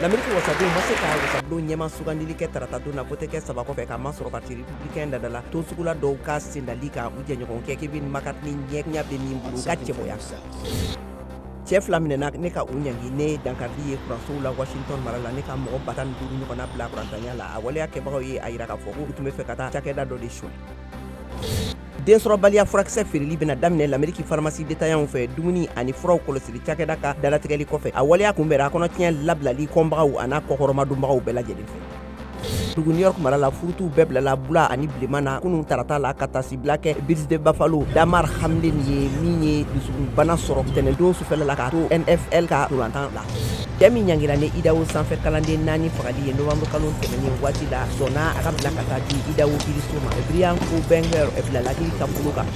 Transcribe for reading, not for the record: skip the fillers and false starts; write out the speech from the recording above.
Lameriki wasadenw ma se ka wasabulon ɲɛmaa sugandili kɛ taratadon na, vote kɛ saba kɔfɛ, k'a masɔrɔ parti républicain ladala ton sugula dɔw ka sendali kan u jɛɲɔgɔnkɛ Kevin McCarthy ɲɛ bɛ min bolo ka cɛbɔya. Cɛ fila minɛna ne ka u ɲangi ne dankarili ye kuransow la Washington mara la, ne ka mɔgɔ 15 ɲɔgɔnna bila kurantanya la. A waleya kɛbagaw ye a yira k'a fɔ ko u tun bɛ fɛ ka taa cakɛda dɔ de suɲɛ. Densɔrɔbaliya furakisɛ feereli bɛna daminɛ Lameriki pharmacie détaillantw fɛ, dumuni ani furaw kɔlɔsili cakɛda ka dalatigɛli kɔfɛ. A waleya kunbɛra kɔnɔtiɲɛ labilali kɔnbagaw an'a kɔkɔrɔmadonbagaw bɛɛ lajɛlen fɛ. Dugu New York mara la, furutuw bɛɛ bilala bula ani bilenman na kunun tarata la, ka tasibila kɛ Bills de Buffalo Damar Hamlin ye, min ye dusukunbana sɔrɔ tɛnɛndon sufɛla la k'a to NFL ka ntolantan la. Cɛ min ɲangira ni Idaho sanfɛ kalanden naani fagali ye novembre kalo tɛmɛnen waati la, sɔnna a ka bila ka taa di Idaho kiiriso ma. Brian Koberger bilala kiri ka bolo kan.